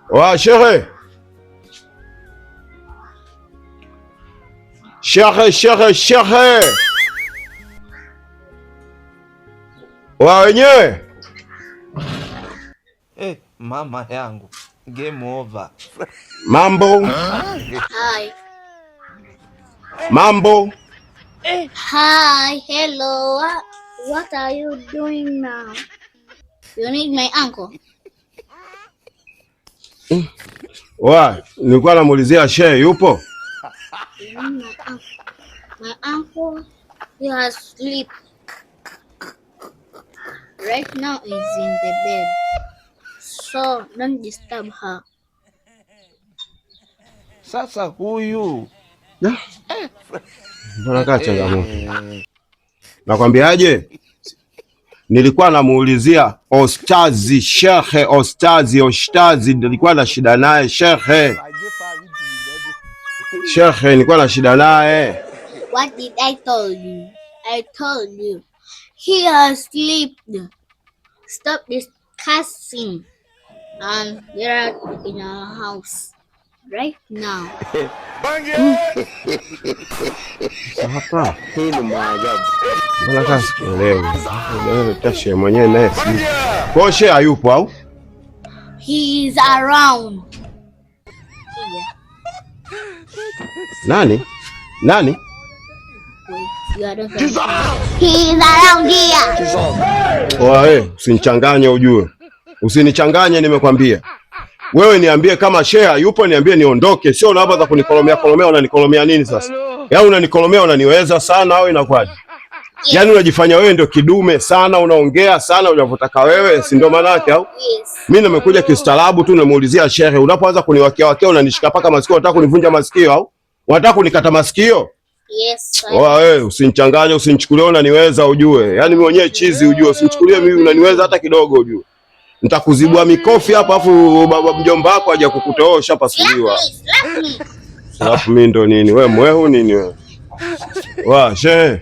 Wa shehe. Shehe, shehe, shehe. Wa wenyewe. Eh, mama yangu. Game over. Mambo. Hi. Mambo. Hi. Hello. What are you doing now? You need my uncle. Wa, nilikuwa namuulizia shehe yupo? You need my uncle. My uncle, he has sleep. Right now is in the bed. So don't disturb her. Sasa huyu Mbona kaa changamoto? Nakwambiaje? Nilikuwa namuulizia Ostazi, shehe Ostazi, Ostazi, nilikuwa na shida naye shehe. Shehe, nilikuwa na shida naye. What did I tell you? I told you. He has slept. Stop discussing and get out in our house right now. Hapa Hii ni maajabu. mbona kaa sikuelewi? Hata shehe mwenyewe naye si. Kwa hiyo shehe hayupo au? He is around. Here. Nani? Nani? Wait, you are not. He is around here. Oa, usinichanganye ujue. Usinichanganye nimekwambia. Wewe niambie kama shehe yupo, niambie niondoke, sio hapa za kunikolomea kolomea. Unanikolomea nini sasa? Yaani unanikolomea, unaniweza sana au inakuwaje? Yaani unajifanya wewe ndio kidume sana, unaongea sana unavyotaka wewe, si ndio maana yake au? Yes. Mimi nimekuja kistaarabu tu, namuulizia shehe. Unapoanza kuniwakia wakia, unanishika paka masikio, unataka kunivunja masikio au? Unataka kunikata masikio? Yes. Oa wewe, usinichanganye, usinichukulie unaniweza ujue. Yaani mimi mwenyewe chizi ujue, usinichukulie mimi unaniweza hata kidogo ujue. Nitakuzibua mikofi hapa afu baba mjomba wako aje kukuta wewe ushapasuliwa. Slap me. Alafu mimi ndo nini? Wewe mwehu nini wewe? Wa shehe.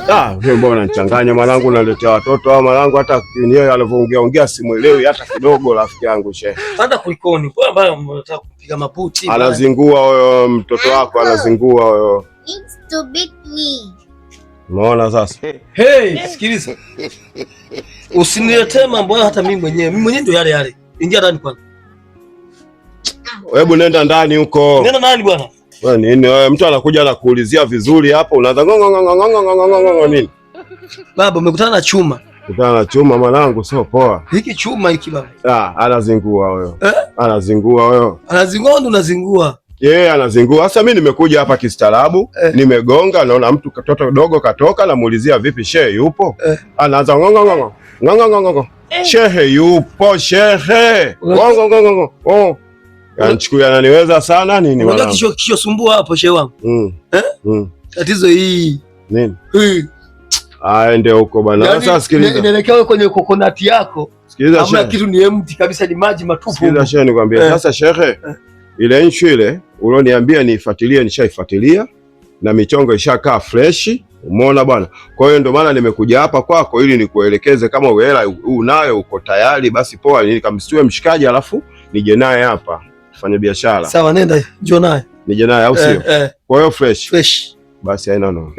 Ah, wewe mbona unanichanganya mwanangu, unaletea watoto hao mwanangu, hata yeye alivyoongea ongea simuelewi hata kidogo rafiki yangu shehe. Sasa kulikoni? Kwa ambayo unataka kupiga maputi. Anazingua huyo mtoto wako, anazingua huyo. Needs to beat me. Umeona sasa? Hey, sikiliza. Usiniletee mambo hayo hata mimi mwenyewe. Mimi mwenyewe ndio yale yale. Ingia ndani kwanza. Hebu nenda ndani huko. Nenda ndani bwana. Wewe nini wewe, mtu anakuja anakuulizia vizuri hapo unaanza ngongo ngongo ngongo ngongo ngongo nini? Baba, umekutana na chuma. Kutana na chuma mwanangu, sio poa. Hiki chuma hiki baba. Ah, anazingua huyo. Eh? Anazingua huyo. Anazingua ndo unazingua. Yeye anazingua. Sasa mimi nimekuja hapa kistaarabu, nimegonga, naona mtu katoto dogo katoka, namuulizia vipi shehe yupo? Anaanza ngongo ngongo. Ngongo ngongo ngongo. Shehe yupo, shehe. Ngongo ngongo ngongo. Oh. Anichukulia ananiweza sana nini Unajua mwanangu? kichwa kichwa sumbua hapo shehe wangu. Eh? Tatizo hii. Nini? Hii. Aende huko bwana. Yaani, Sasa sikiliza. Inaelekea kwenye kokonati yako. Sikiliza Hamna shehe. kitu, ni empty kabisa, ni maji matupu. Sikiliza shehe, nikwambie. Sasa shehe, ile issue ile ulioniambia niifuatilie, nishaifuatilia na michongo ishakaa fresh. Umeona bwana. Kwa hiyo ndio maana nimekuja hapa kwako ili nikuelekeze kama hela unayo, uko tayari, basi poa, nikamstue mshikaji alafu nije naye hapa tufanye biashara. Sawa, nenda njoo naye. Nije naye au sio? Eh. Kwa hiyo fresh. Fresh. Basi haina noma.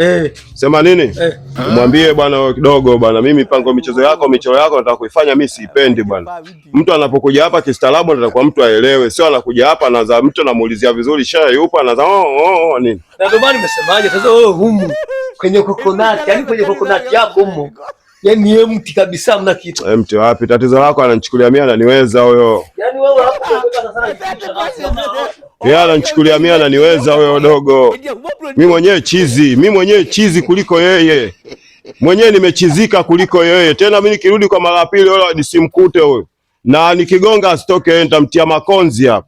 Sema nini? Eh. Umwambie bwana kidogo bwana, mimi mipango michezo yako michoro yako nataka kuifanya mimi siipendi bwana. Mtu anapokuja hapa kistaarabu anataka mtu aelewe, sio anakuja hapa anaanza mtu anamuulizia vizuri shehe yupo anaanza oh, oh, nini. Na ndio maana nimesemaje sasa wewe humu kwenye kokonati, yani kwenye kokonati yako humu. Yaani ni empty kabisa, hamna kitu. Mtu wapi? Tatizo lako ananichukulia mimi ananiweza huyo. Yaani wewe hapo unabeba sana. Yeye ananichukulia mimi ananiweza huyo dogo. Mimi mwenyewe chizi, mimi mwenyewe chizi kuliko yeye. Mwenyewe nimechizika kuliko yeye. Tena mimi nikirudi kwa mara ya pili wala nisimkute huyo. Na nikigonga asitoke yeye, nitamtia makonzi hapa.